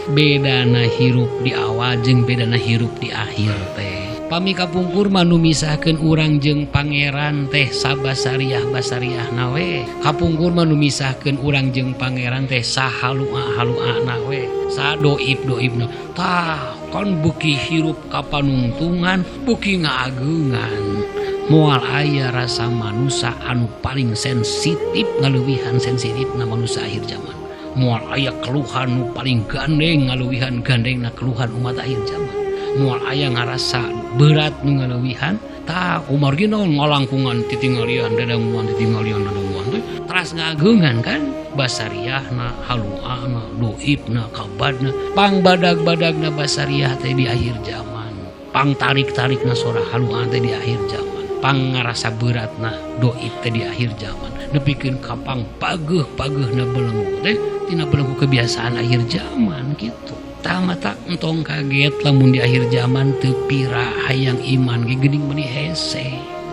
Bedana hirup di awal jeung bedana hirup di akhir teh. Pami kapungkur mah nu misahkeun urang jeung pangeran teh sabasariah basariahna we. Kapungkur mah nu misahkeun urang jeung pangeran teh sahalua haluana we, sadoib doibna. Tah kan beuki hirup kapanungtungan, beuki ngaageungan. Moal aya rasa manusia anu paling sensitif ngaleuwihan sensitifna manusia akhir zaman. Moal aya keluhan nu paling gandeng ngaleuwihan gandengna keluhan umat akhir zaman. Moal aya ngarasa berat nu ngaleuwihan. Tah kumargi naon ngalangkungan titinggalian dadanguan titinggalian dadanguan teh teras ngageungan kan basariahna haluana doibna kabadna pangbadag-badagna basariah teh di akhir zaman, pang tarik-tarikna sora haluan teh di akhir zaman, pang ngarasa beratna doib teh di akhir zaman, nepikeun ka pang pageuh-pageuhna belenggu teh tina belenggu kebiasaan akhir zaman gitu. Tah mata entong kaget lamun di akhir zaman teu pira hayang iman ge geuning meuni hese,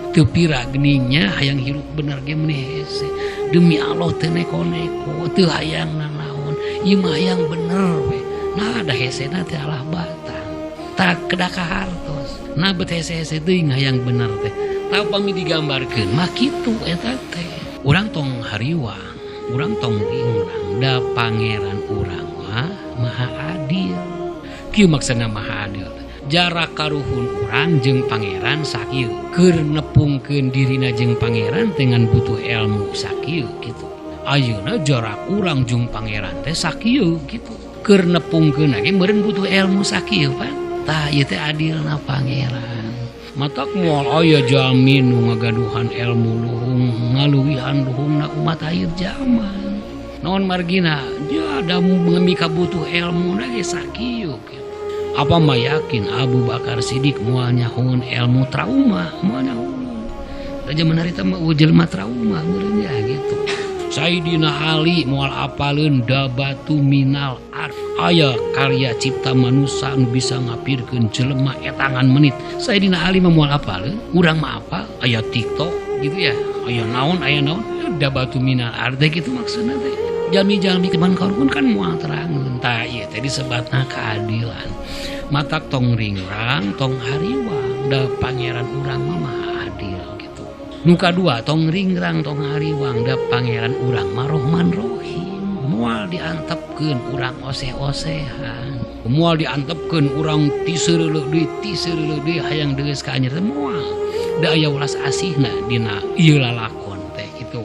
teu pira geningnya hayang hirup bener ge meuni hese. Demi Allah teu neko-neko, teu hayang nanaon, ieu mah hayang bener we. Nah da hesena teh alah batang tak kedah kahartos. Nah bet hese-hese teuing hayang bener teh. Tah pami digambarkeun mah kitu eta teh. Urang tong hariwang, urang tong ringrang, da pangeran urang mah maha adil. Kieu maksudna maha adil. Jarak karuhun urang jeung pangeran sakieu. Keur nepungkeun dirina jeung pangeran dengan butuh ilmu sakieu gitu. Ayeuna jarak urang jeung pangeran teh sakieu gitu. Keur nepungkeun ge meureun butuh ilmu sakieu pan. Tah ieu teh adilna pangeran. Matak moal aya jalmi nu ngagaduhan ilmu luhung ngaluwihan luhungna umat akhir zaman. Naon margina? Ya da mika butuh ilmu na ge sakieu gitu. Apa mah yakin Abu Bakar Siddiq moal nyahoeun ilmu trauma, moal nyahoeun. Da jaman harita mah eueuh jelema trauma meureun ya gitu. Sayyidina Ali moal apaleun dabatu minal ard. Aya karya cipta manusia nu bisa ngapirkeun jelema etangan menit. Sayyidina Ali mah moal apaleun, urang mah apal. Aya TikTok gitu ya. Aya naon, aya naon, dabatu minal ard teh gitu maksudna teh. Jalmi-jalmi teman karuhun kan moal terangeun. Tah ieu teh disebatna keadilan. Matak tong ringrang, tong hariwang, da pangeran urang mah maha adil gitu. Nu kadua tong ringrang, tong hariwang, da pangeran urang mah Rohman Rohim. Moal diantepkeun urang oseh-osehan. Moal diantepkeun urang tiseureuleuk deui, tiseureuleuk deui hayang deus ka anjeun teh moal. Da aya welas asihna dina ieu lalakon teh gitu.